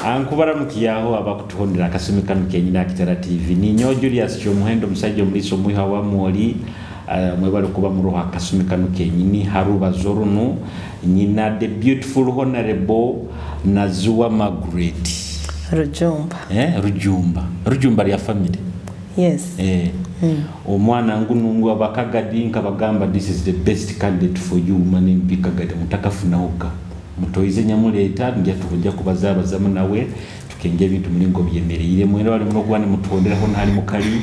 Ankubaramukiyaho abakutuhondera akasumi kanu kenyini Akitara TV. Ninyowe Julius Kyomuhendo, omusajja omuliisa omwiha wa Mwoli. Mwebale kuba muroho akasumi kanu kenyini. Harubazo runu nyina the beautiful Honorable Naziwa Margaret Rujumba. Rujumba. Rujumba lya family. Yes. Omwana ngunu ngu abakagadi nkabagamba, "This is the best candidate for you, woman MP Kagadi." Mutakafunahoga mutoize nyamuleeta nja tujja kubazabazamu nawe tukenge ebintu mulingo byemereire. Mwena bali muno kuba nimutuhonderaho nahali mukali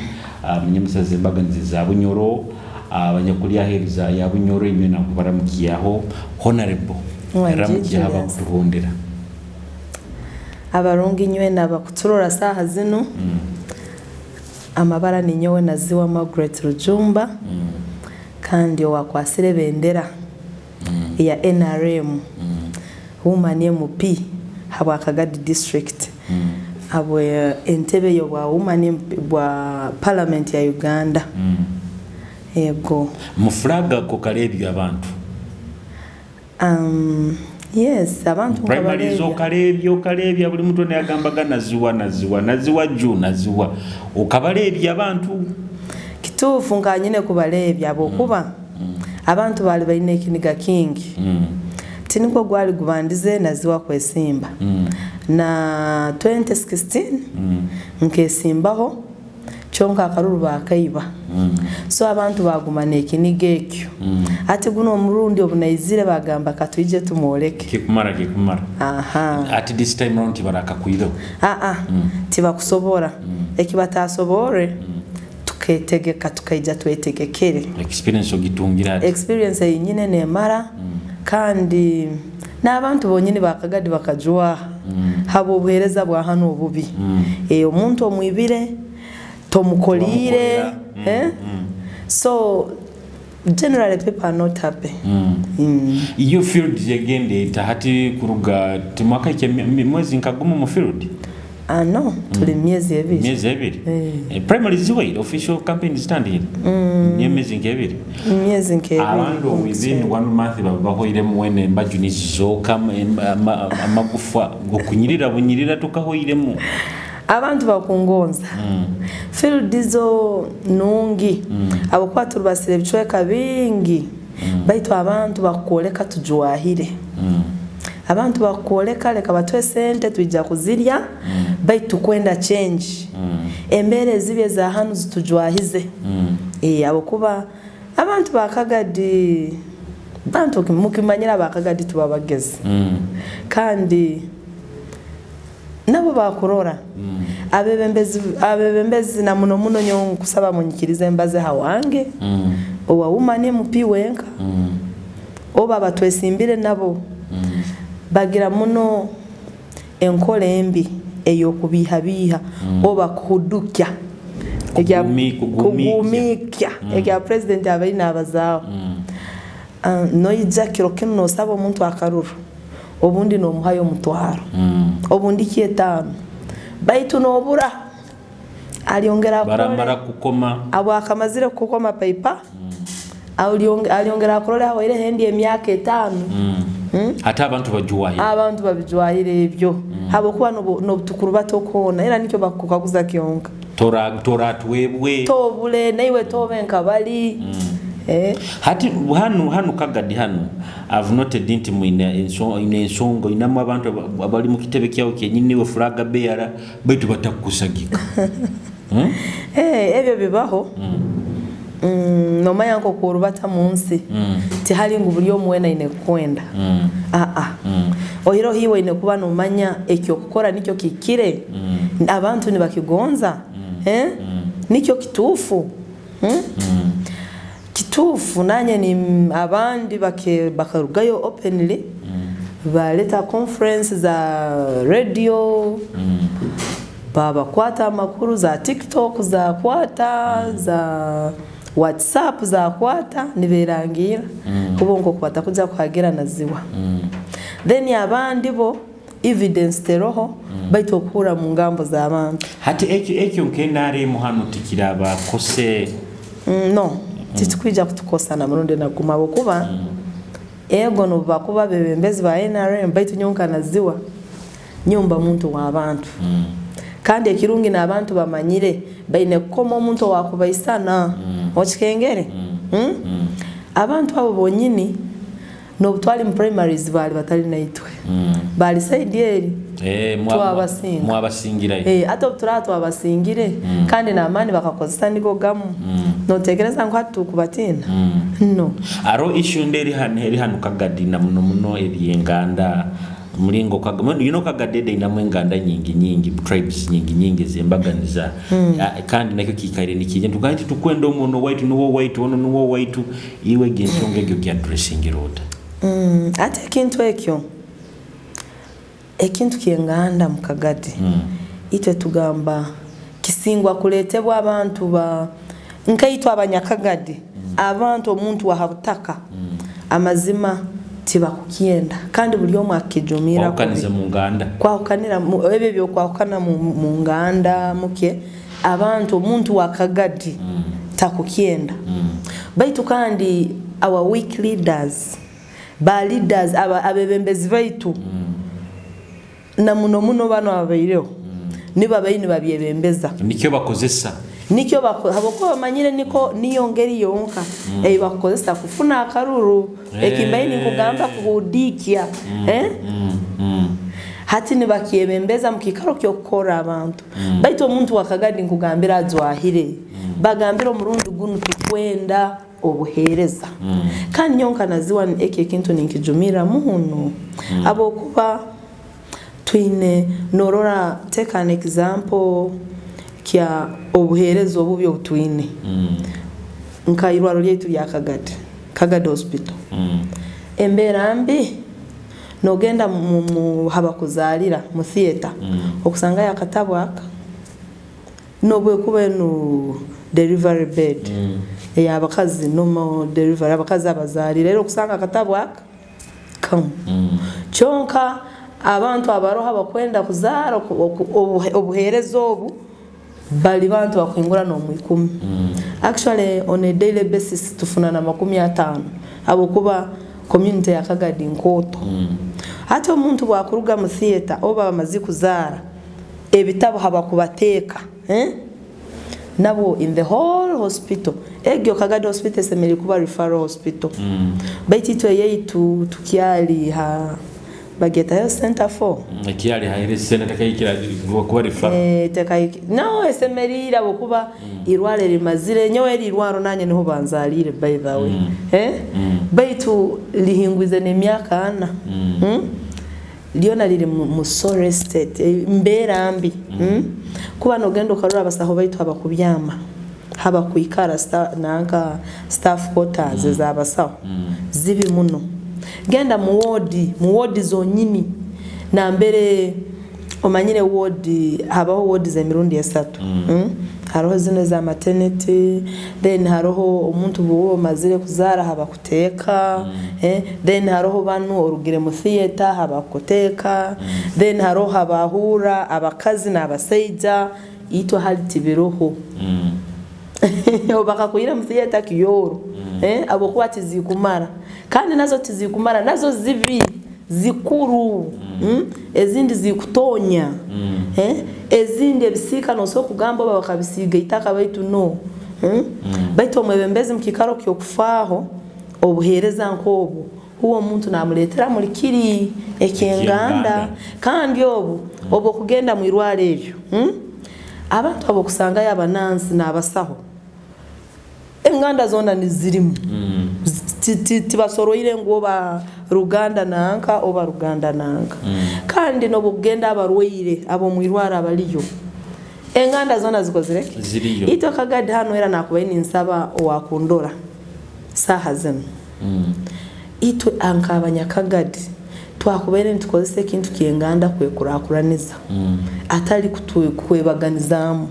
munyamusaza embaganizi za Bunyoro, abanyakuli aheeru za ya Bunyoro, inywe nakubaramukiyaho. Honorable, Wangi, ramukiyaho Julius. abakutuhondera. Abarungi nywena abakuturora saaha zinu, amabara ninyowe Naziwa Margaret Rujumba, kandi owakwasire ebendera eya NRM woman MP habwa Kagadi District, habwe entebe y'obwa woman MP bwa Parliament ya Uganda. Ego. Mufulaga ko kalebyo abantu? Yes, abantu primaries. nkabalebya. Okalebya, okalebya buli muntu neyagambaga Naziwa, Naziwa, Naziwa ju Naziwa, okabalebya abantu? Kituufu, nkanyine kubaleebya habwokuba abantu baali balina ekiniga kingi. Tinigwo gwali gubandize Naziwa kwesimba. Na 2016 nkesimbaho, kyonka akaruru bakaiba, so abantu baguma nekiniga ekyo. Ati guno omurundi obunaizire bagamba, "Katwije tumwoleke." Kikumara, kikumara. Aha. Ati this time round tibarakakwiraho? Aa, tibakusobora. Ekibatasobore, tuketegeka, tukaija twetegekere. Experience ogitungira ati? Experience eyinyine nemara, kandi n'abantu bonyini bakagadi bakajwaha haba obuheereza bwa hano obubi. Omuntu omwibire tomukoliire. Wamukolera. Eh? So generally people are not happy. Iyo field yagenda eta hati kuruga timwakaike mwezi nkagumu mu field? Ah, no, tuli myezi 2. Myezi 2. Primary ziwaire, official campaign zitandikire, niyo myezi nkebiri. Myezi nkebiri. Abantu within one month baba bahoiremu wene embaju nizizooka, amagufa okunyirira bunyirira tukahoiremu. Abantu bakungonza field zo nungi abakuba turubasire ebicweka bingi, baitu abantu bakukwoleka tujwahire. Abantu bakukwoleka, leka batwe sente twija kuzirya, baitu kwenda change. Embeera ezibi eza hanu zitujwahize. Abakuba abantu bakagadi, bantu mukimanyira bakagadi tuba bagezi, kandi nabo bakurora abebembezi na muno muno nyo nkusaba munyikirize embaze hawange owa woman MP wenka, oba batwesimbire nabo bagira muno enkola embi ey'okubiihabiiha oba kuhudukya. Kugumikya. Kugumikya ekya president abaine abazaaho. Noija kiro kinu nosaba omuntu akaruru, obundi nomuhayo 500, obundi 5,000, baitu nobura alyongera akole. Baramara kukoma. Abo akamazire kukoma paipa, alyongera akurole hawaire hendi emyaka 5. Ate abantu bajuwahire. Abantu babijwahire ebyo habwokuba nobutukuru batokona era nikyo bakukaguza kyonka. Tora tora twebwe. Tobule naiwe tobe nkabali. Hati hanu Kagadi hanu I've noted nti mwine ensonga inamu abantu abali mu kitebe kyawo kyenyini we flag bearer, baitu batakusagika. Ebyo bibaho. Nomanya nko kurubata mu nsi, tihali ngu buli omwe wena ine kwenda. Aa, ohiro hiwe ine kuba nomanya ekyo kukora nikyo kikire, abantu nibakigonza, eh? Nikyo kituufu. Kituufu nanye ni abandi bakarugayo openly, baleta conference za radio, babakwata amakuru za TikTok, za kwata za WhatsApp, za kwata niberangira kubo nko kwata kuja kuhagira Naziwa. Then abandi bo evidence teroho, baitu okura mu ngambo z'abantu. Hati ekyo nkenaremu hano tikiraba kose? No, titukwija kutukosa na murundi naguma bokuba ego no bakuba bebembezi ba NRM, baitu nyonka Naziwa Nyumba muntu w'abantu. Kandi ekirungi n'abantu bamanyire baine kukoma omuntu owakubaisana. Okikengere? Abantu abo bonyini n'obutwali mu primaries bali batali naitwe. Bali side eri. Twabasinga. Mwabasingirayo. Ate obuturaba twabasingire kandi n'amaani bakakozesa nigo gamu. Notekereza ngu hati tukubatina? No. Aro issue nderi hano eri hano Kagadi na muno muno ebyenganda mulingo Kagadi, you know, Kagadi inamu enganda nyingi nyingi, tribes nyingi nyingi zembaganiza. Kandi nakyo kikaire nikije tugaye nti tukwenda omuntu waitu nuwo waitu ono nuwo waitu iwe gensonga egyo kya addressing rota. Ate ekintu ekyo, ekintu kyenganda mu Kagadi, itwe tugamba kisingwa kuletebwa abantu ba nkaitwe abanyakagadi, abantu omuntu wa habutaka, amazima tibakukyenda kandi buli omwe akijumira. Kwahukaniza mu nganda. Kwahukanira ebyo byokwahukana mu nganda muke abantu omuntu wa Kagadi takukyenda. Baitu kandi our weak leaders, ba leaders abebembezi baitu, na muno muno bano abaireho, niba baini babyebembeza. Nikyo bakozesa. Nikyo habokuba bamanyire niko niyo ngeri yonka eyi bakozesa kufuna akaruru. Ekimbaini kugamba kuhudikia. Hati nibakyebembeza mu kikaro kyokukora abantu. Baitu omuntu wa Kagadi nkugambira azwahire. Bagambira omurundi gunu tukwenda obuhereza. Kandi nyonka naziwa eki ekintu ninkijumira muno. Abokuba twine norora, take an example kya obuhereza obubi obutwine. Nka irwaro lyaitu lya Kagadi, Kagadi Hospital. Embeera mbi, nogenda mu habakuzalira mu theater, okusanga yakatabu aka nobwekuba eno delivery bed ey'abakazi, normal delivery, abakazi abazalira, era okusanga akatabu aka kamu. Kyonka abantu abaroha bakwenda kuzaara obuhereza obu bali bantu bakwingura n'omwikumi. Actually on a daily basis tufuna na 50 abokuba community ya Kagadi nkoto. Hati omuntu bwakuruga mu theater oba bamaze kuzaara ebitabo habakubateeka, Nabo in the whole hospital, egyo Kagadi Hospital esemeri kuba referral hospital. Baitu itwe yeitu tukyali ha bageta health center 4. Ekyali ha health center tekayikira kuba referral. Tekayikira. No esemerira abokuba irwale limazire nyowe eri irwaro nanye niho banzalire by the way. Baitu lihingwize n'emyaka 4. Lyona liri mu sorry state, mbeera mbi. Kuba nogenda okarora abasaho baitu abakubyama habakwikara nanka staff quarters ez'abasaho zibi muno. Genda mu ward, mu ward zonyini nambere omanyire ward habaho ward z'emirundi 3. Hariho zino za maternity, then hariho omuntu bwo mazire kuzara habakuteka, then hariho banu orugire mu theater habakuteka, then hariho habahura abakazi n'abaseija itwa hali tibiroho. Obakakuira mu theater kiyoro, abokuba tizikumara kandi nazo tizikumara nazo zibi zikuru, ezindi zikutonya, ezindi ebisika noso kugamba baba bakabisiga itaka baitu no. Baitu omwebembezi mu kikaro kyokufaaho obuhereza nkobu huwo omuntu namuletera muri kiri ekyenganda kandi obu obwo kugenda mu irwaro eryo, abantu abo kusanga yabanansi n'abasaho enganda zona nizirimu. Tibasoroire ngu oba ruganda nanka oba ruganda nanka. Kandi nobugenda abarwaire abo mu irwaro abaliyo enganda zona zikozire ziriyo. Ito Kagadi hano era nakubaye ninsaba owakundora saha zino. Itwe ankabanyakagadi twakubaire nitukozesa ekintu kyenganda kwekurakuraniza, atali kwebaganizamu.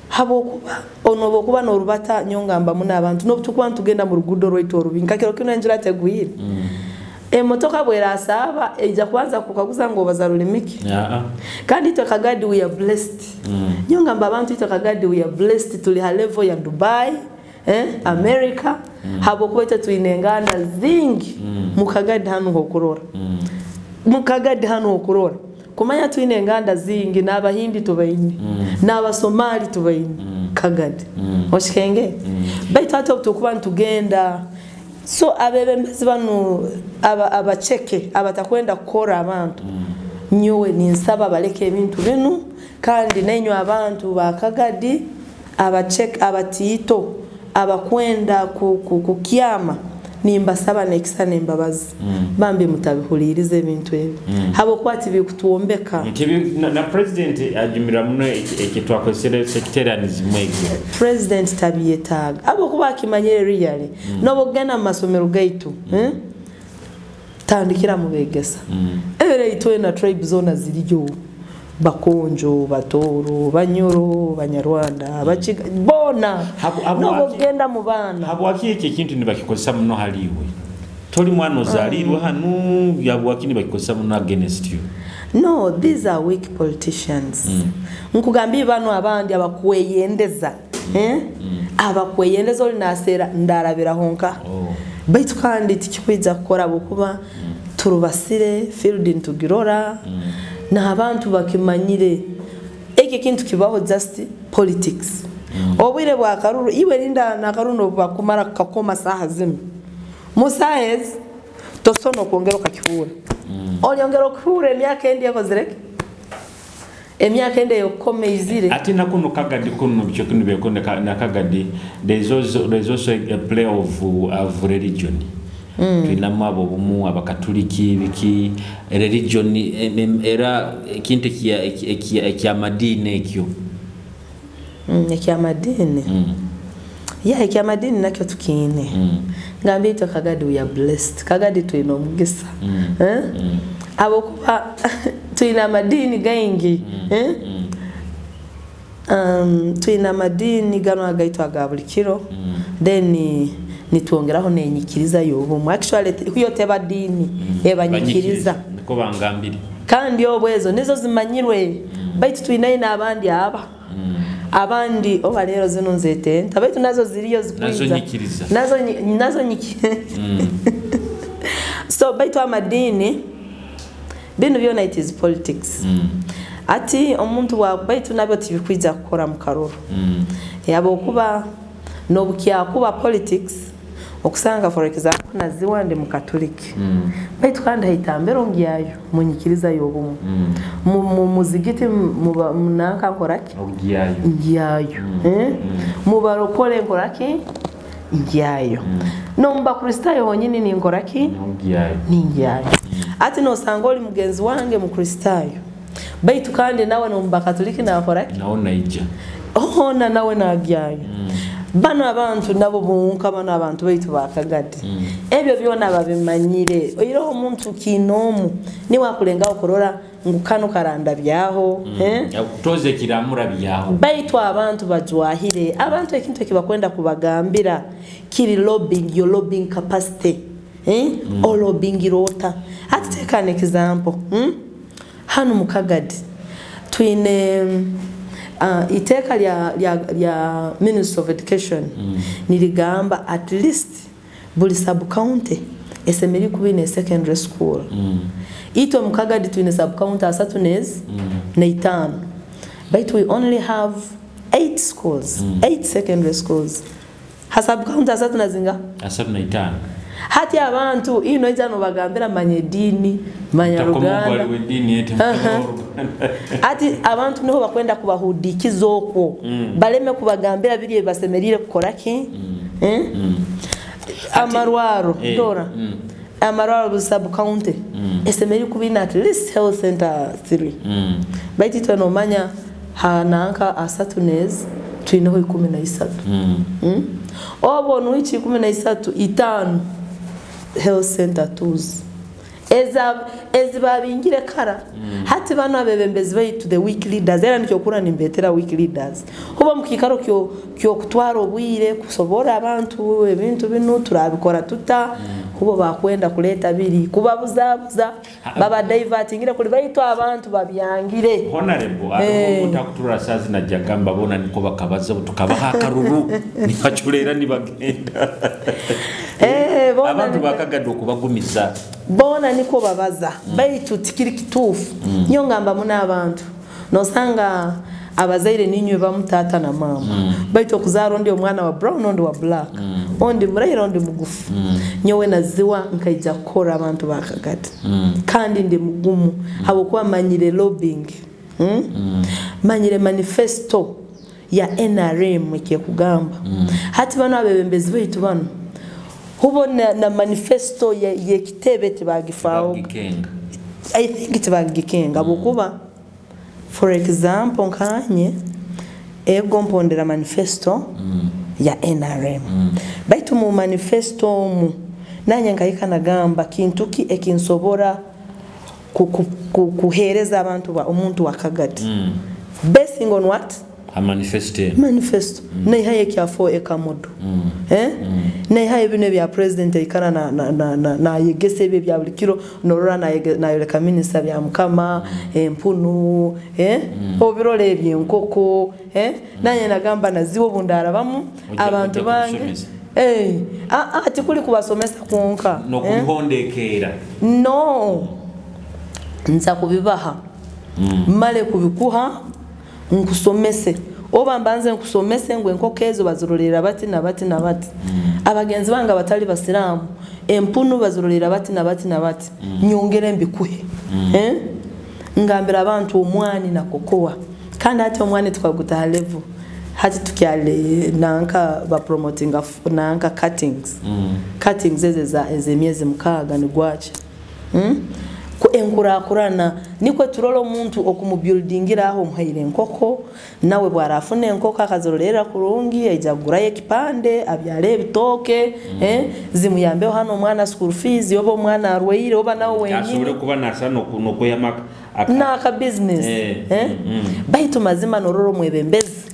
Habokuba ono bokuba norubata nyongamba muna abantu nobutukuba ntugenda mu rugudo rwaitu orubi nkakiro kino enjura tegwire. Emotoka bwera asaba ejja kubanza kukaguza ngo bazarulimiki. Kandi itwe Kagadi we are blessed. Nyongamba abantu itwe Kagadi we are blessed, tuli ha level ya Dubai, America. Habokuba itwe tuine enganda zingi. Mu Kagadi hano hokurora. Mu Kagadi hano hokurora. Kumanya twine enganda zingi, n'Abahindi tubaine, n'Abasomali tubaine, Kagadi. Oshikenge? Baitu hati obu tukuba nitugenda, so abebembezi banu abaceke abatakwenda kukora abantu, nyowe ninsaba baleke ebintu binu, kandi nenywe abantu ba Kagadi abaceke abatiito abakwenda kukyama, nimbasaba nekisa nembabazi, bambi mutabihulirize ebintu ebi, habwokuba tibikutwombeka. Na president ajumira muno ekitwakozere sectarianism egyo. President tabiyetaaga habwokuba akimanyire really. N'obugenda mu masomero gaitu, tandikira mu begesa. Era itwe na tribe zona ziriyo, Bakonjo, Batoro, Banyoro, Banyarwanda, Abakiga bona. N'obugenda mu baana. Habwaki eki ekintu nibakikozesa muno haliwe? Toli mwana ozalirwe hanu, habwaki nibakikozesa muno against you? No, these are weak politicians. Nkugambye bano abandi abakweyendeza. Abakweyendeza oli nasera ndarabira honka. Baitu kandi tikikwija kukora bukuba turubasire field ntugirora, n'abantu bakimanyire. Eki kintu kibaho just politics. Obwire bwa karuru iwe linda na karuru bakumara kakoma saha zinu. Musahez tosono kuongera kakihura. Oliongera okuhura emyaka endi yakozereke. Emyaka ende yokome izire. Ati nakuno Kagadi kuno byo kuno bekonde na Kagadi, there's also a play of religion. Tuinamu abo bumu abakatoliki biki religion era ekintu ekya madini ekyo. Ekya madini. Ya ekya madini nakyo tukiine. Ngambe itwe Kagadi we are blessed. Kagadi twine omugisa. Abokuba twine amadini gaingi. Twine amadini gano agaitwa aga buli kiro. Then nitwongeraho nenyikiriza y'obumwe. Actually huyo teba dini ebanyikiriza. Niko bangambire. Kandi obwezo nizo zimanyirwe. Baitu twine n'abandi aba. Abandi oba lero zino nzetenta baitu nazo ziriyo zikwiza. Nazo nyikiriza. Nazo nyikiriza. So baitu amadini bino byona it is politics. Ati omuntu wa baitu nabyo tibikwiza kukora mu karuru. Yabo kuba nobukya kuba politics okusanga for example naziwa ndi mukatoliki. Baitu kandi haitambero ngiyayo munyikiriza y'obumu. Mu muzigiti munanka nkoraki? Ngiyayo. Ngiyayo. Mu barokole nkoraki? Ngiyayo. No mu bakristayo honyini ni nkoraki? Ngiyayo. Ningiyayo. Ati nosanga oli mugenzi wange mukristayo. Baitu kandi nawe no mu bakatoliki nakoraki? Nawo naija. Ona nawe nagyayo. Bano abantu nabo bunka bano abantu baitu bakagadi. Ebyo byona babimanyire. Oyiroho omuntu kinomu ni wakulenga okurora ngukano karanda byaho, Toze kiramura byaho. Baitu abantu bajwahire. Abantu ekintu ekibakwenda kubagambira kiri lobbying, your lobbying capacity. O lobbying rota. Ati take an example. Hano mu Kagadi twine iteka lya Ministry of Education niligamba at least buli sub county esemeri kubine secondary school. Itwe mu Kagadi twine sub county asatu nezi na itano. But we only have 8 schools, 8 secondary schools. Ha sub county asatu na zinga? 35. Hati abantu ino ijano bagambira manye dini, manya Ruganda. Ati abantu niho bakwenda kubahudikiza okwo. Baleme kubagambira biri basemerire kukora ki? Amarwaro, dora. Amarwaro sub county. Esemeri kubina at least health center 3. Baiti twanomanya hananka asatu nezi tuineho 13. Obo nuichi 13 itano health center 2. Eza babingire kara. Hati bano abebembezi baitu the weak leaders. Era nikyo kura nimbetera weak leaders. Huba mukikaro kyo kutwara obwire kusobora abantu ebintu binu turabikora tuta. Hubo bakwenda kuleta biri kubabuzabuza baba divertingire kuli baitu abantu babyangire. Honorable abo utakutura sazi na jagamba bona niko bakabaza tukabaha akaruru nibachulera nibagenda. Abantu bakagadde okubagumiza. Boona niko babaza, baitu tikiri kituufu. Nyo ngamba muno abantu, nosanga abazaire ninywe bamu, tata na mama, baitu okuzaara ondi omwana wa brown, ondi wa black, ondi muraira, ondi mugufu. Nyowe naziwa nkaija kukora abantu bakagati, kandi ndi mugumu habwokuba manyire lobbying, manyire manifesto ya NRM ekyekugamba. Hati bano abebembezi baitu bano hubo na manifesto yekitebe tibagifaaho. I think tibagikenga habwokuba, for example, nkanye ego mpondera manifesto ya NRM, baitu mu manifesto omu nanye nkahika nagamba kintu ki ekinsobora kuheereza abantu ba omuntu wa Kagadi, basing on what? A manifesto. Manifesto. Naihaye ekya 4 acre model, naihaye bino ebya president aikara nayegesa ebyo ebya buli kiro, norora nayoleka minisita bya mukama empunu, obirora ebyenkoko, nanye nagamba naziwa obundarabamu abantu bange tikuli kubasomesa kwonka. Nokubihondekeera. No, nza kubibaha, male kubikuha nkusomese, oba mbanze nkusomese ngu enkoko ezo bazirolera bati na bati na bati, abagenzi bange abatali basiramu empunu bazirolera bati na bati na bati, nyongere mbikuhe. Ngambira abantu omwani na kokoa, kandi hati omwani tukagutaha level hati tukyale nanka ba promoting nanka cuttings, cuttings eze za ez'emyezi 6 nigwacha, Enkurakurana nikwe turola omuntu okumubuildingira aho omuhaire enkoko, nawe bwarafuna enkoko akazirolera kurungi, aija kugurayo ekipande abyale ebitooke, zimuyambeho hano omwana school fees, oba omwana arwaire, oba nawe wenyini asobole kuba nasa nokweyama naka business. Baitu mazima norora omwebembezi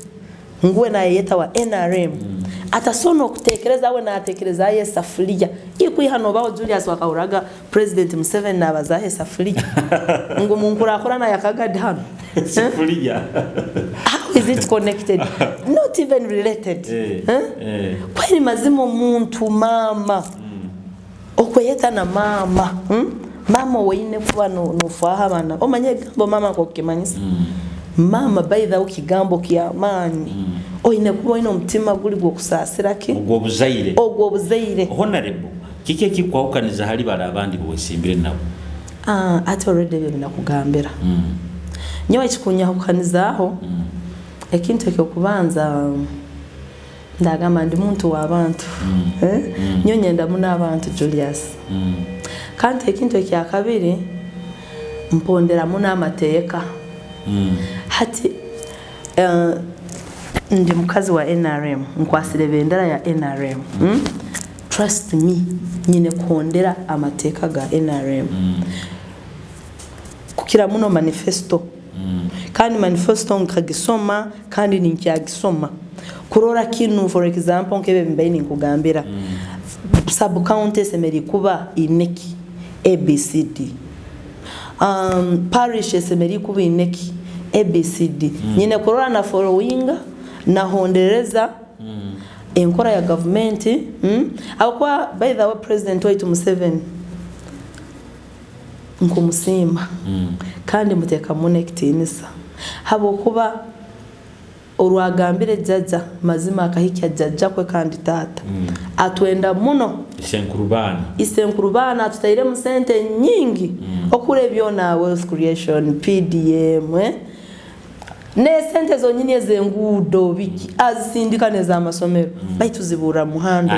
nguwe nayeyeta wa NRM atasona okutekereza we natekereza ye safulia ikwiha nobaho Julius wakahuraga President Museveni nabazahe safulia ngu munkurakurana yakagadi hano. Safulia. How is it connected? Not even related. Kweli mazima omuntu mama okweyeta na mama, mama weine kuba nofaha abana, omanye ekigambo mama kokimanyisa, mama by the way kigambo kyamaani, oine kuba oine omutima guli gwokusaasira ki ogwo obuzaire, ogwo obuzaire. Honorable, kiki ekikwawukaniza hali bala abandi bwesimbire nabo? Ati already ebyo binakugambira. Nyowe ekikunyahukanizaho, ekintu ekyokubanza ndagamba ndi muntu w'abantu, nyo nyenda muno abantu, Julius. Kandi ekintu ekyakabiri mpondera muno amateeka. Hati ndi mukazi wa NRM, nkwasire bendera ya NRM, Trust me, nyine kuhondera amateeka ga NRM, kukira muno manifesto. Kandi manifesto nkagisoma kandi ninkyagisoma kurora kinu, for example nkebe mbaye ninkugambira, sub county esemeri kuba ineki ABCD, parish esemeri kuba ineki ABCD. Nyine kurora na following nahondereza enkora ya government. Akwa by the way President waitu Museveni nkumusiima, kandi muteeka muno ekitiinisa habwokuba orwagambire jjajja mazima akahikya jjajja kwe kandi taata atwenda muno. Isenkurubana. Isenkurubana atutairemu sente nyingi, okura ebyona wealth creation, PDM, Ne sente zonyini ezenguudo biki azisindika nez'amasomero, baitu zibura muhando.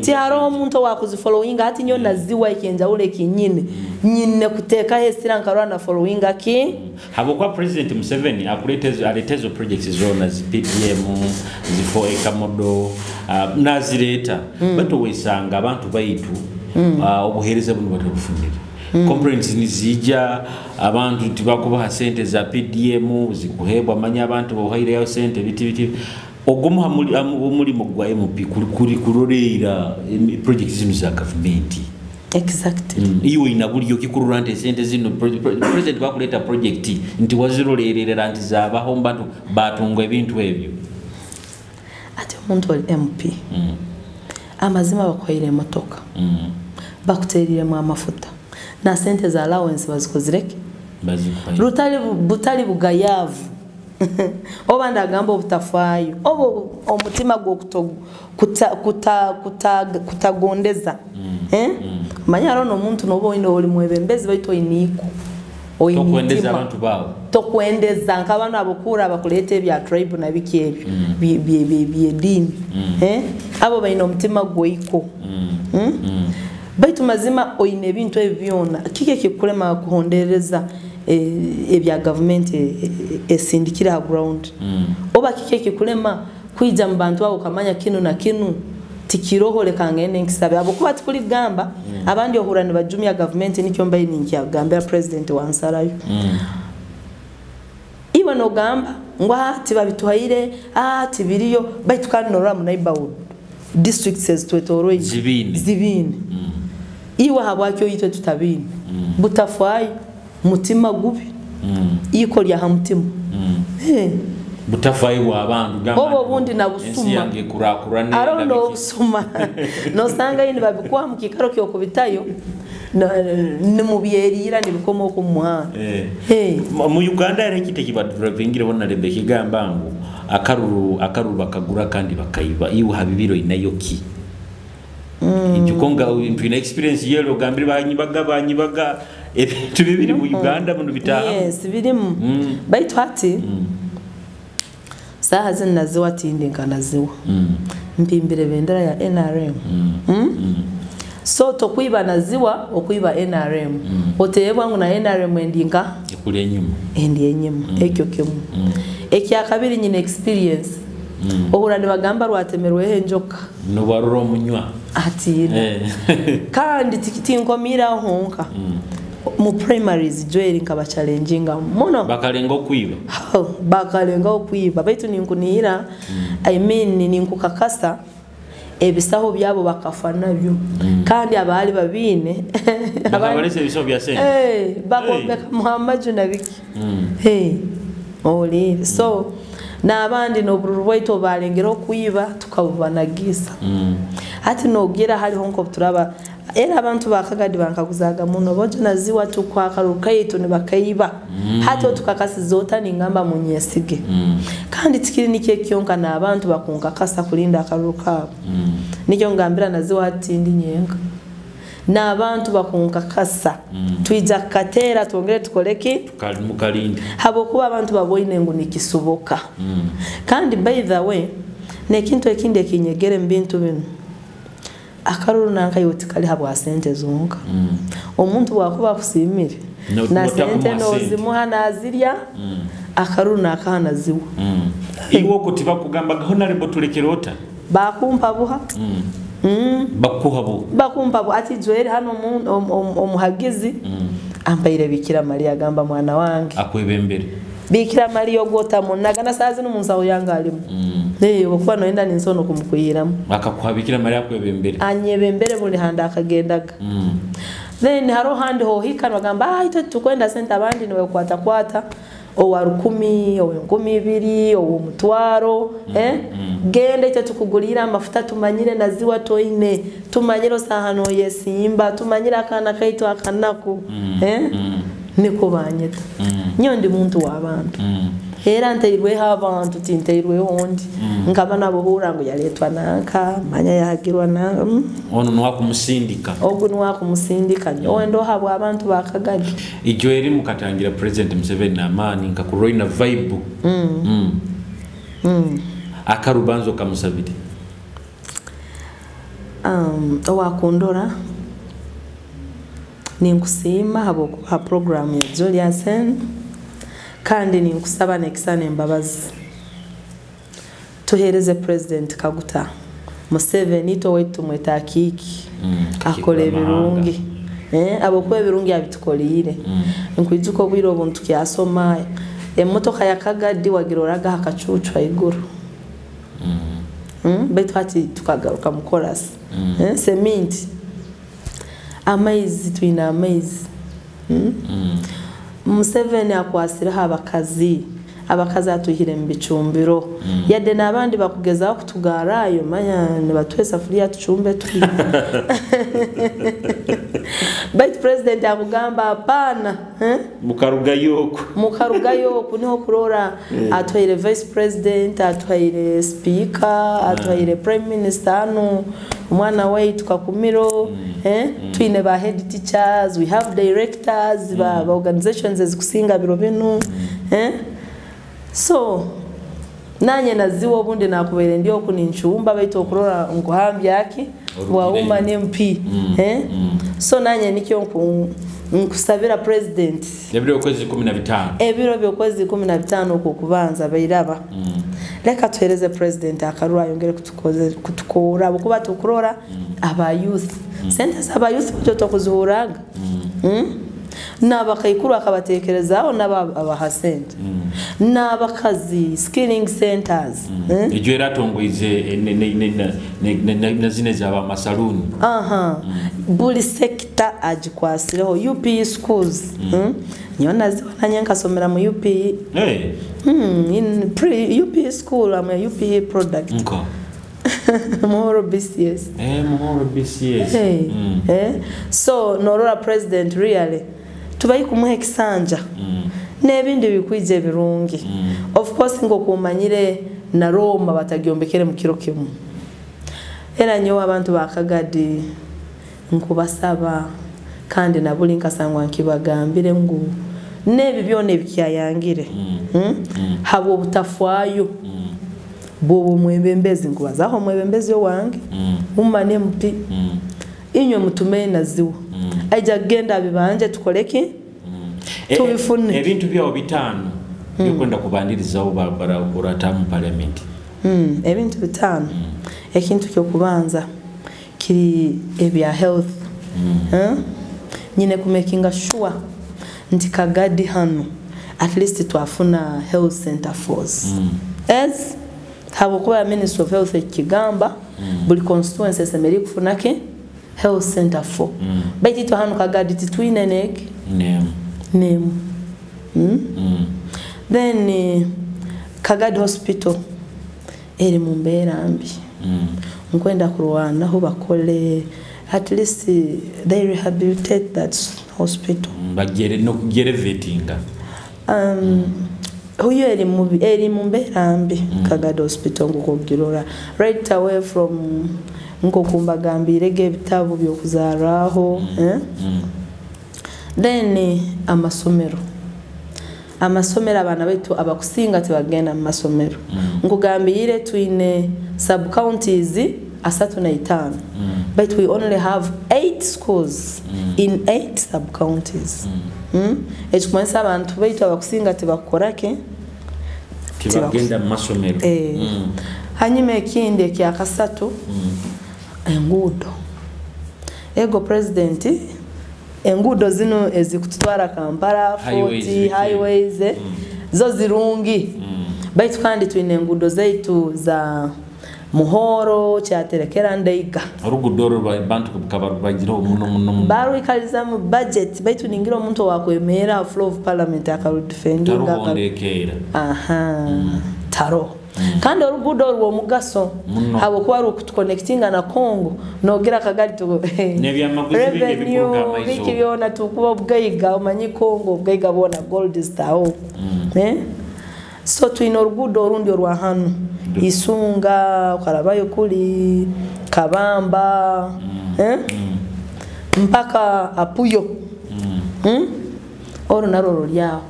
Tihariho omuntu owakuzifollowinga. Hati nyo naziwa ekyenjawulo ekinyine nyine kuteekaho esira nkarora na followinga ki. Habwokuba President Museveni aleeta ezo projects zona zi PDM, zi 4 acre model, nazireeta, baitu wesanga abantu baitu obuheereza buno batabufunire. Complaints nizija, abantu tibakubaha sente za PDM zikuhebwa, manya abantu bohaireyo sente biti biti. Ogumu omulimu gwa MP kuli kuroleera projects zino za gavumenti. Exactly. Iwe ina bulyo kikurura nti sente zino president bakuleta project nti wazirolerera nti zabaho mbantu batunga ebintu ebyo. Ate omuntu oli MP, Amazima bakuhaire emotoka, bakuteeriremu amafuta na sente za allowance bazikozireke butali bugayavu oba ndagamba obutafaayo oba omutima kutagondeza. Manya haro n'omuntu noba oine oli mwebembezi baitu oiniiko tokwendeza abantu bawe tokwendeza nk'abantu abokura bakuleta ebya tribe na biki ebyo by'ediini. Abo baine omutima gwoiko. Baitu mazima oine ebintu ebyo byona kiki ekikulema kuhondereza ebya gavumenti esindikira ha ground? Oba kiki ekikulema kwija mu bantu abo kamanya kinu na kinu tikiroho leka ngende nkisabe abo kuba tikuligamba. Abandi ohura nibajumya gavumenti nikyo mbaye ninkyagambira president wa Nsarayo. Iwe nogamba ngo tibabituhaire tibiriyo baitu kandi norora mu neighborhood districts ezitwetoroye zibine. Iwe habwakyo yitwe tutabine. Butafai mutima gubi. Iko lya hamutima. Butafai wa abantu gamba obo bundi na busuma arondo obusuma nosanga yini babikuwa mu kikaro kyo kubitayo ni mubyerira nibikomoka mu muhanda. Mu Uganda era kite kibadravingire bona lebe kigamba ngu akaruru bakagura kandi bakaiba iwe habibiro inayo ki ijukonga ina experience yelo gambire banyibaga ebintu bibiri mu Uganda muno bitaha. Yes, birimu. Baitu hati saha zino naziwa tindi nkanaziwa. Mpimbire bendera ya NRM. So tokuiba naziwa okuiba NRM. Otebwa ngu na NRM endinka ekuli enyuma. Endi enyuma. Ekyo kimu. Ekya kabiri nyine experience. Ohura nibagamba rwatemerweho enjoka. Nobarura omunywa. Ati. Kandi tinkomira honka. Mu primaries Joel nkaba challenginga muno. Bakalenga okuiba. Bakalenga okuiba. Baitu ninkunira I mean ninkukakasa ebisaho byabo bakafa nabyo. Kandi abali babine bakabalese ebisaho bya sente. Bakombeka Muhammad nabiki. Oli so n'abandi n'obururu bwaitu balengera okuiba tukabubanagisa. Ati nogira haliho nko turaba era abantu bakagadi bankaguzaga muno bojo naziwa tukwakaruka yitu nibakaiba. Hati tukakasizota ningamba munyesige. Kandi tikiri nikye kyonka n'abantu bakunkakasa kulinda akaruka. Nikyo ngambira naziwa hati ndi nyenga. N'abantu bakunkakasa. Twija katera twongere tukoleki mukalinda. Habokuba abantu baboine ngu nikisuboka. Kandi by the way nekintu ekindi ekinyegere mbintu bino. Akaruru nanka yotikali habwa sente zonka. Omuntu wakuba kusimire na sente nozimuha nazirya. Akaruru nakahana ziwa. Iwo kutiba kugamba honorable tulekerota. Bakumpa buha. Bakuha bu. Bakumpa bu ati Joel hano omuhagizi. Ampaire Bikira Maria gamba mwana wange. Akwebembere. Bikira Maria ogota munaga na sazi n'umunsaho yanga alimu. Okuba noenda ninsono kumukuyiramu. Akakuha Bikira Maria akwebembere. Anyebembere buli handa akagendaga. Then haro handi hohika bagamba itwe tukwenda sente abandi niwe kwata kwata owa 10 owa 20 owa mutwaro. Genda itwe tukugulira amafuta tumanyire naziwa toine tumanyire sahano yesimba tumanyire akana kaitu akanaku. Niko banyeta. Nyo ndi muntu w'abantu. Era nteirweho abantu tinteirweho ondi. Nkaba nabuhura ngo yaletwa nanka manya yahagirwa nanka. Ono nwakumusindika. Ogu nwakumusindika. Nyowe ndo habwa abantu bakagadi. Ijo eri mukatangira President Museveni n'amaani nka kuroina vibe. Akarubanzo kamusabire. Owakundora ninkusiima habwokuba program ya Julius kandi ninkusaba nekisana embabazi. Tuhereze President Kaguta Museveni to wetu mweta kiki akole ebirungi. Abokuba ebirungi abitukolire. Nkwijuka obwire obuntu kyasoma emotoka ya Kagadi wagiroraga hakacucu iguru. Baitu hati tukagaruka mu chorus. Cement. Amaizi twina amaizi. Museveni akwasira abakazi Abakazi atuhire mu bicumbiro. Yadde n'abandi bakugezaho kutugarayo, manya nibatuha esafuriya tucumbe tuli. Baitu president akugamba hapana, eh? Mukarugayo oku. Mukarugayo oku niho kurora atuhaire vice president, atuhaire speaker, atuhaire prime minister hanu omwana waitu Kakumiro, eh? Twine ba head teachers, we have directors ba organizations ezikusinga biro binu, eh? So nanye naziwa obundi nakubaire ndi oku ninchumba, baitu okurora nkuhambya aki bwa woman MP, eh? So nanye nikyo nkusabira president ebiro by'okwezi 15, ebiro by'okwezi 15 okwo kubanza bairaba. Leka tuhereze president akarura ayongere kutukora kuba tukurora aba youth. Sente aba youth byo tokuzihuraga. N'abakaikuru akabatekerezaho n'abaha sente. N'abakazi skilling centers. Ejo eratongoize na zine zaba masaluni. Buli sector agikwasireho. UPE schools. Niyo naziwa nanye nkasomera mu UPE. Hey. In pre UPE school I'm a UPE product. Nko. Muhoro BCS. Muhoro BCS. Hey. So norora president really tubayi kumuha ekisanja. N'ebindi bikwije ebirungi. Of course ngokumanyire na Roma batagyombekere mu kiro kimu. Era nyowe abantu bakagadi nkubasaba kandi nabuli nkasangwa nkibagambire ngu nebi byona ebikyayangire. Habwo butafwayo. Bobo mwebembezi nkubazaho mwebembezi wange. Umane MP. Inywe mutume naziwa. Aija genda bibanje tukoleki? Tubifune. Ebintu byawo bitano byokwenda kubandirizaho barata mu parliament. Ebintu bitano. Ekintu kyo kubanza kiri ebya health. Nyine kumakinga sure nti Kagadi hano at least twafuna health center force. As habokuba Ministry of Health ekigamba buli constituency esemeri kufuna ke health center 4. Baitu itwe hano Kagadi titwine nek nemu. Then Kagadi hospital eri mu mbeera mbi. Nkwenda kurwanaho bakole at least they rehabilitate that hospital. Bagere no kugerevetinga. Huyo eri mu mbeera mbi Kagadi hospital ngokugirora right away from nkokumbagambire ebitabo byokuzaraho. Then amasomero. Amasomero abana baitu abakusinga tebagenda mu masomero. Nkugambire twine sub counties 35. But we only have 8 schools in 8 sub counties. Ekikumanyisa abantu baitu abakusinga tebakorake tebagenda mu masomero. Hanyuma ekindi ekyakasatu enguudo. Ego president enguudo zino ezikututwara Kampala 40 highways zo zirungi. Baitu kandi twine enguudo zaitu za Muhoro kyaterekera Ndeiga. Orugudo bantu kabagiraho muno muno. Barwikaliza mu budget baitu ningira omuntu wakwemera floor of parliament akarudefendinga akarondekera. Taro. Kandi orugudo orwo mugaso habwokuba rukutuconnectinga na Congo nogira Kagadi tu nebyamaguzi bige bikuruga amaiso biki byona tukuba obugaiga omanyi Congo obugaiga bona gold star oku. So twine orugudo orundi orwa hanu Isunga ukarabayo kuli Kabamba mpaka Apuyo. Oru narwo rulyaho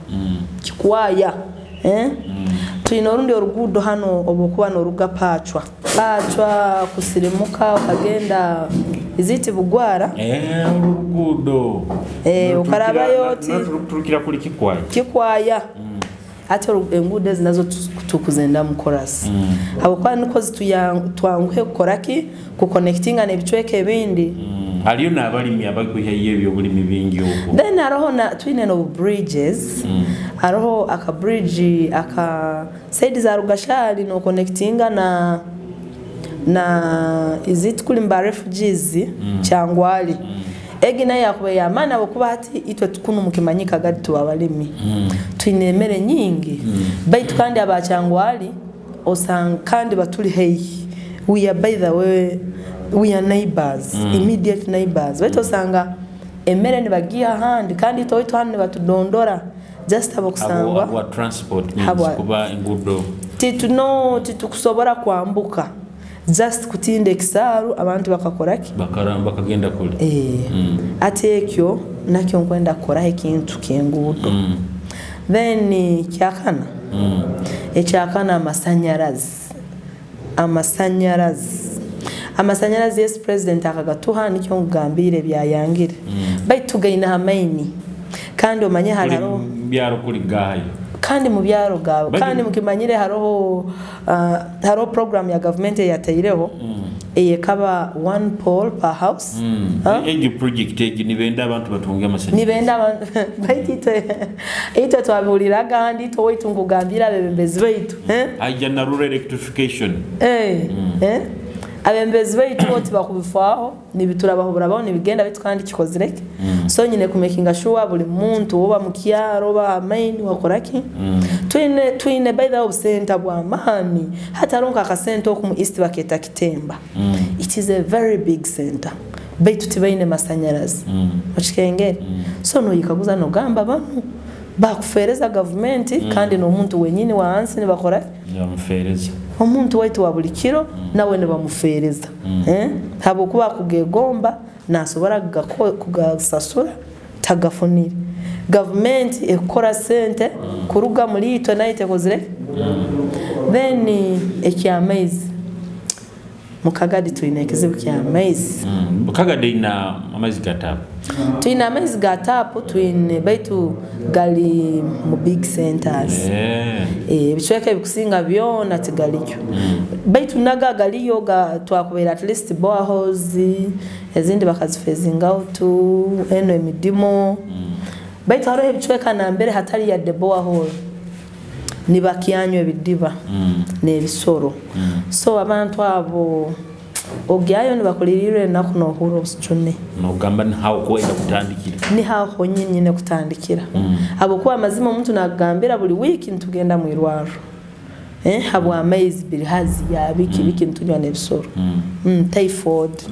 Kikwaya. Twine orundi orugudo hano obukuba noruga Pachwa kusirimuka ukagenda iziti Bugwara. Orugudo ukarabayo ti turukira kuli Kikwaya. Kikwaya. Ate engudo zinazo tukuzenda mu chorus. Habwokuba niko twanguhe kukoraki kuconnectinga n'ebicweka ebindi. Haliyo n'abalimi abakwihayo ebyobulimi bingi okwo. Then hariho na twine no bridges. Hariho aka bridge aka side za Rugashali no connectinga na iziti kulimba refugees Kyangwali. Egi nayo yakuba yamaani habwokuba hati itwe kunu mukimanyi Kagadi tuba abalimi. Twine emere nyingi. Baitu kandi abakyangwali osanga kandi batuli haihi. We are, by the way, we are neighbors, immediate neighbors. Baitu osanga emere nibagiha ahandi kandi itwe waitu hanu nibatudondora just habwokusangwa Habwa transport means kuba enguudo. Tituno titukusobora kwambuka just kutinda ekisaaru abantu bakakora ki? Bakaramba bakagenda kule. Ati ekyo nakyo nkwenda kukoraho ekintu ky'enguudo. Then kyakana. Ekyakana amasanyarazi. Amasanyarazi. Amasanyarazi, yes, president akagatuha, nikyo nkugambire byayangire. Baitu tugaine hamaini. Kandi omanye Kuli hariho byaro kuli gayo. Kandi mu byaro gawe kandi mukimanyire haroho hariho program ya government eyataireho eyekaba one pole per house. Huh? Egyo project egi nibenda abantu batunge amasanyarazi. Nibenda abantu baitu itwe twabihuriraga ahandi itwe waitu nkugambira abebembezi baitu, eh? Aija na rural electrification. Abembezi baitu bo tibakubifaaho, nibiturabahuburabaho nibigenda baitu kandi kikozireke. So nyine kumakinga sure buli muntu oba mu kyaro oba amaini wakoraki. Twine by the way obusenta bw'amaani. Hati hariho nk'akasenta oku mu East baketa Kitemba. It is a very big center. Baitu tibaine masanyarazi. Okikengere. So noyikaguza nogamba banu bakufereza gavumenti kandi n'omuntu wenyini wa hansi nibakora Nibamufereza. Omuntu waitu wa buli kiro nawe nibamufereza. Habwokuba kugegomba nasobora kugasasura tagafunire. Gavumenti ekora sente kuruga muri itwe nayo tekozire. Then ekyamaizi. Mukagadi twine ekizibu ky'amaizi. Mukagadi ina amaizi ga tap. Twine amaizi ga tap, twine baitu gali mu big centers. Ebicweka ebikusinga byona tigaliyo. Baitu naga galiyo ga twakubeera at least boreholes ezindi bakazifezinga out eno emidimo. Baitu hariho ebicweka nambere hatari ya the borehole. Nibakyanywa ebidiba n'ebisoro. So abantu abo ogyayo nibakulirira enaku nohura obusijune. Nogamba ni hawo kwenda kutandikira. Ni hawo nyine kutandikira. Habwokuba amazima omuntu nagambira buli wiki nitugenda mu irwaro. Habwa amaizi birihazi ya biki biki nitunywa n'ebisoro. Typhoid.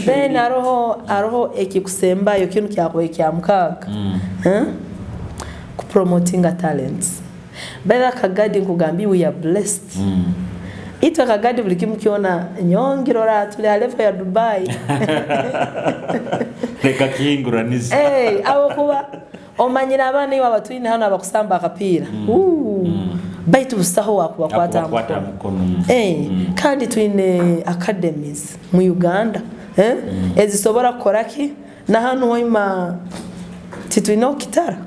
Then aroho ekikusembayo kintu kyakuba kya mukaaga. Kupromotinga talents. Bela Kagadi nkugambi we are blessed. Itwe Kagadi buli kimu kyona nyongirora tuli level ya Dubai. Reka kihinguraniza. Abo kuba omanyira abana iwe abatwine hano abakusamba akapiira. Baitu busaho wakubakwata mukono. Kandi twine academies mu Uganda. Ezisobora kukora ki? Na hano hoima titwine okitara.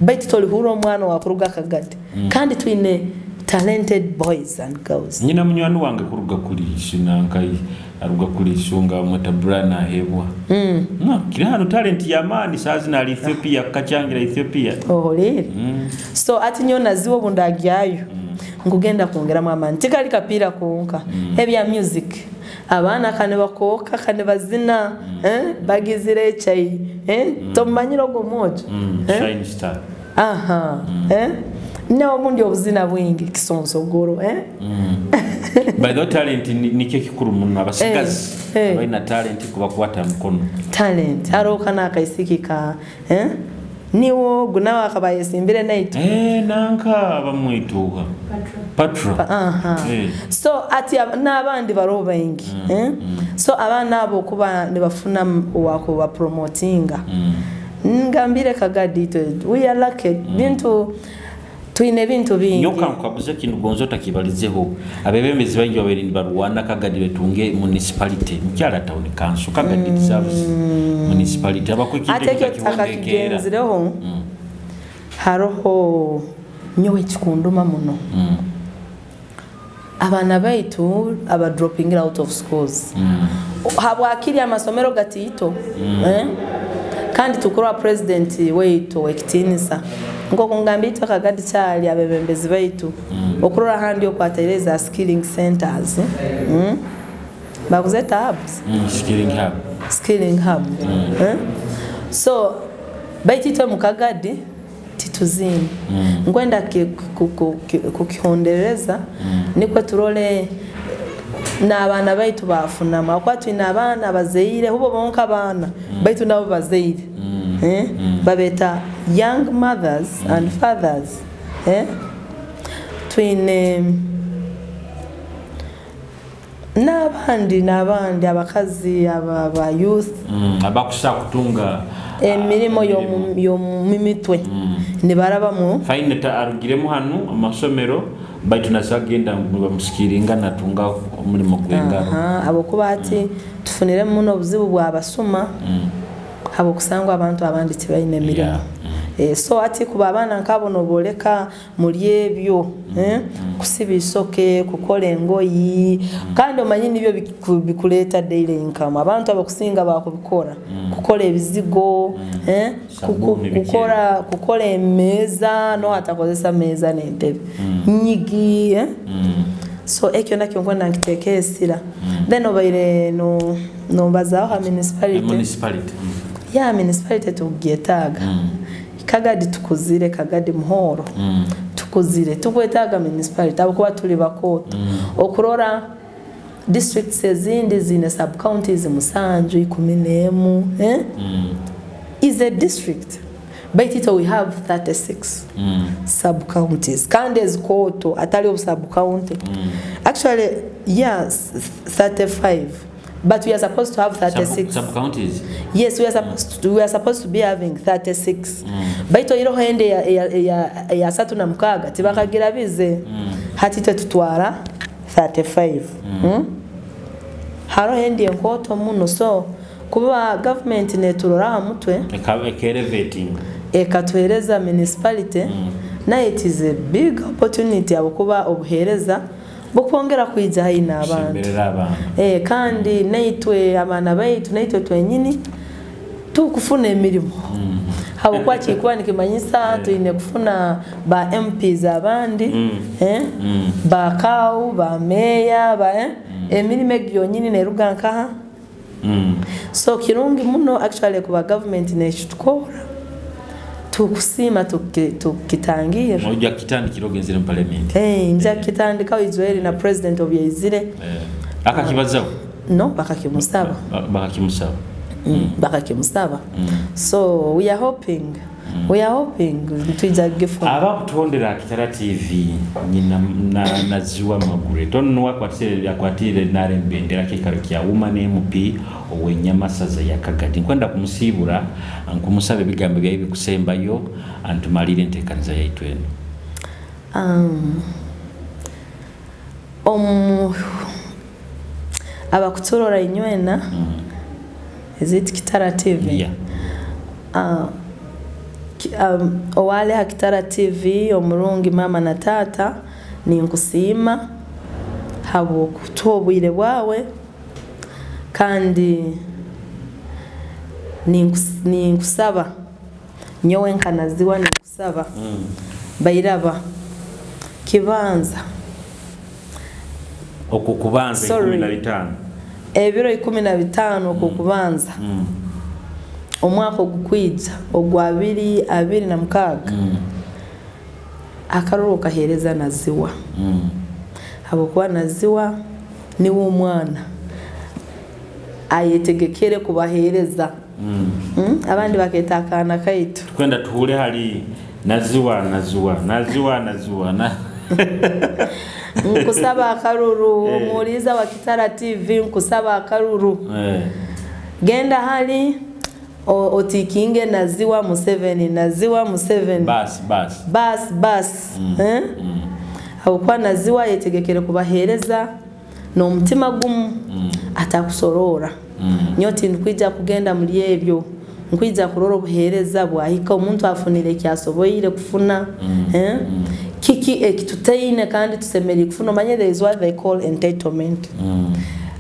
Baitu tolihura omwana wakuruga Kagadi. Kandi twine talented boys and girls. Nyina munywani wange kuruga kuli shinankai aruga kuli shunga mweta Brana hebwa. No, kiri hano talent ya mani sazi na Ethiopia kachangira Ethiopia. Oh, really? So ati nyona ziwo bundagyayo. Nkugenda kuongera amani. Tikali kapira kuonka. Ebya music. Abana kane bakoka kane bazina, bagizire chai, tomanyiro go mojo. Shine star. Aha. Na obundi obuzina bwingi kisonsogoro, By the talent nikyo kikuru muno abasigazi. Abaina talent kubakwata mukono. Talent aroka na kaisiki ka niwo gunawa akabayesimbire naitu. Nanka bamwituka. Patra. Aha. So ati n'abandi baro baingi, So abana abo kuba nibafuna wako ba promotinga. Ngambire Kagadi we are lucky. Bintu twine bintu bingi. Nyoka nkabuze kintu gonzo takibalizeho. Abebembezi bangi babiri barwana Kagadi betunge municipality. Mukyala town council Kagadi deserves municipality. Abakwikinde Ateke takakigenzireho. Haroho nyowe kikunduma muno. Abana baitu aba dropping out of schools. Habwakiri amasomero gatito. Kandi tukurwa president weitu ekitinisa. Ngo kungambitwa Kagadi cyali abebembezi baitu. Okurora handi okwataireza skilling centers. Bakuzeta hubs. Skilling hub. Skilling hub. Eh? So baitu itwe mu Kagadi tituzini. Nkwenda kukihondereza nikwe turole n'abaana baitu bafunama, akuba twine abaana bazaire hubo bonka abaana baitu nabo bazaire, eh? Babeta young mothers and fathers, eh? Twine n'abandi abakazi aba youth abakusa kutunga emirimo y'omumitwe nibaraba mu Fine, arugiremu hanu amasomero, baitu nasagenda bamusikiringa natunga omulimo gw'engaro. Abokuba ati tufunire muno obuzibu bwabasuma habwokusangwa abantu abandi tibaine emirimo. So ati kuba abaana nkabo noboleka muri ebyo, kusiba isoke, kukola engoyi, kandi omanyi nibyo bikuleta daily income. Abantu abakusinga bakubikora, kukola ebizigo, Sabuni biki? Kukola emeza, no atakozesa meza n'entebe nyigi, eh? So ekyo nakyo nkwenda nkiteeka esira. Then obaire no nombazaho ha municipality. Municipality. Ya municipality tugyetaaga. Kagadi tukuzire, Kagadi muhoro tukuzire, tukwetaaga municipality abakuba tuli bakooto. Okurora districts ezindi zine sub counties 7, 11, eh? Is a district, baitu itwe we have 36 sub counties, kandi ezikooto atali obu sub county. Actually, yes, 35, but we are supposed to have 36. Sub counties. Yes, we are supposed to be having 36. Baitu iroho ende ya 36 tibakagira bize. Hati twe tutwara 35. Haro endi enkoto muno, so kuba government neturora aha mutwe Eka elevating. Ekatuhereza municipality, naye it is a big opportunity abukuba obuhereza bukwongera kwija hayi n'abantu. Kusemberera abantu. Kandi naitwe abaana baitu, naitwe twenyini tukufuna emirimu, habwokuba kikuba nikimanyisa twine kufuna ba MPs abandi, ba CAO, ba meya, ba emirimu egi yonyini neruga nkaha. So kirungi muno actually kuba government nekitukora, tukusiima, tukitangira. Ojja kitandikira ogenzere mu parliament. Nja kitandikaho Israeli na president obyaizire. Akakibazaho? No, bakakimusaba. Bakakimusaba. Bakakimusaba. So we are hoping twija gifuna. Abakutondera Kitara TV, nyina na Naziwa Magure tono akwatire akwatire nare bendera kikaro kya woman MP owenyamasaza ya Kagadi. Nkwenda kumusiibura, nkumusaba ebigambo byayi bikusembayo antumalire enteekaniza yaitu eno. Abakuturora inywena, is it Kitara TV? Yeah. Owale ha Kitara TV omurungi, mama na tata, ninkusiima habwokutuha obwire bwawe, kandi ninkusaba nyowe nkanaziwa, ninkusaba bairaba kibanza. Okwo kubanza. Sorry. 15. Ebiro 15 okwo kubanza omwaka ogukwija ogwa 2026, akaruru kahereza Naziwa, habwokuba Naziwa niwe omwana ayetegekere kubahereza. Abandi baketa akaana kaitu. Kwenda tuhure hali Naziwa, Naziwa, Naziwa, Naziwa na Nkusaba akaruru. Omuwuliriza wa Kitara TV, nkusaba akaruru. Genda hali otikinge Naziwa Museveni, Naziwa Museveni. Basi basi. Bas bas, eh? Habwokuba Naziwa yetegekere kubahereza n'omutima gumu, atakusorora. Nyo tinkwija kugenda muri ebyo, nkwija kurora obuhereza bwahika, omuntu afunire ekyasoboire kufuna, eh? Kiki ekitutaine kandi tusemeriire kufuna? Omanye there is what they call entitlement.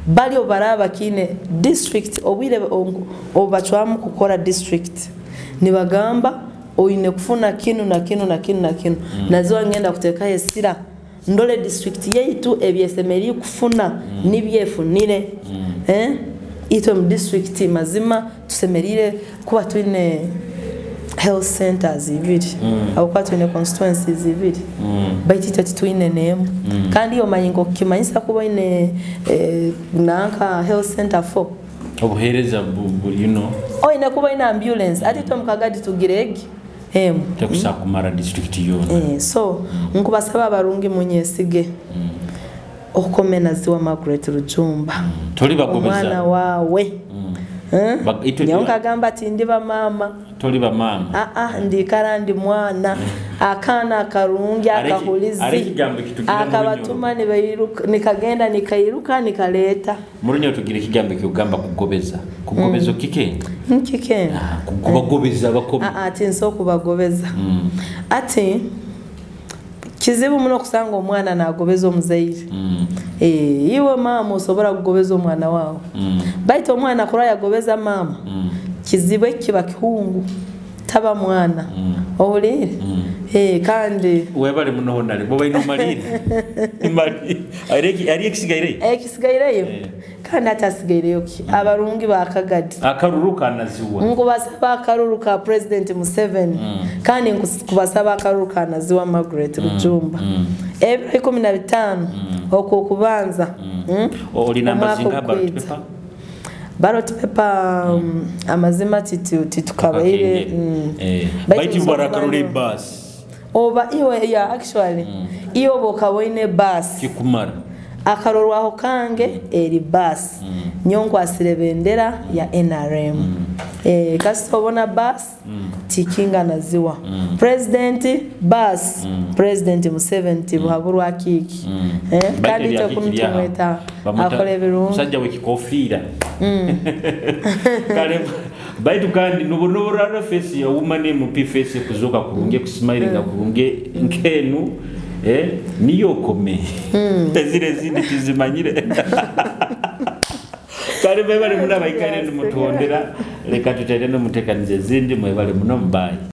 Bali obaraba kine district, obwire obacwamu kukora district nibagamba oine kufuna kinu na kinu na kinu na kinu. Naziwa ngenda kutekayo esira ndole district yaitu ebyesemeriire kufuna nibyefunire, eh? Itwe mu district mazima tusemerire kuba twine health centers ibiri, aho twine constituencies ibiri, baitu itwe titwine n'emu. Kandi omanyi nk'okukimanyisa kuba oine nanka health center 4? Obuheereza buri you Oine kuba oine ambulance, ate itwe mukagadi tugira egi emu. Tekusa kumara district yona. So nkubasaba abarungi munyesige okukomena Ziwa Margaret Rujumba. Toli bagobeza. Omwana wawe. Nyowe nkagamba ati ndi bamama. Toli bamama. Ndikara ndi mwana, akaana akarungi, akahulizi, Are ekigambo kitugira mu akabatuma nibairuka, nikagenda nikairuka nikaleta. Murunyo tugira ekigambo kyogamba kugobeza. Kugobeza kike? Nkike. Kubagobeza bakomi. Ati nso kubagobeza. Ati kizibu muno kusanga omwana nagobeza omuzaire. Iwe mama osobora kugobeza omwana wawe. Baitu omwana kura yagobeza mama. Kizibu kiba kihungu taba mwana. Ohulire? Kandi webale muno honale bo baino malire. Mali ari ekisigaire. Ekisigaireyo. Kandi atasigaireyo ki? Abarungi bakagadi. Akaruruka naziwa. Nkubasaba akaruruka President Museveni. Kandi nkubasaba akaruruka Naziwa Margaret Rujumba. Ebiro 15 okwo kubanza. Oli namba zinga ballot paper? Ballot paper amazima titukabaire. Baitu barakarule bus. Oba iwe ya actually iyo bokaboine bus kikumara. Akarorwaho kange eri bus. Nyonkwasire bendera ya NRM. Kasobona bus tikinga Naziwa. President bus President Museveni buhaburwa kiki. Kandi cyo kumutumweta akore birungi. Musajja wekikofira. Kale baitu kandi nubunorara face ya woman MP face kuzoka kurunge kusmilinga kurunge nkenu. Niyo kome. Tezire zindi tizimanyire. Kale mwebale muno abaikaire nimutondera, leka tutere nomutekanize zindi, mwebale muno, mbayi.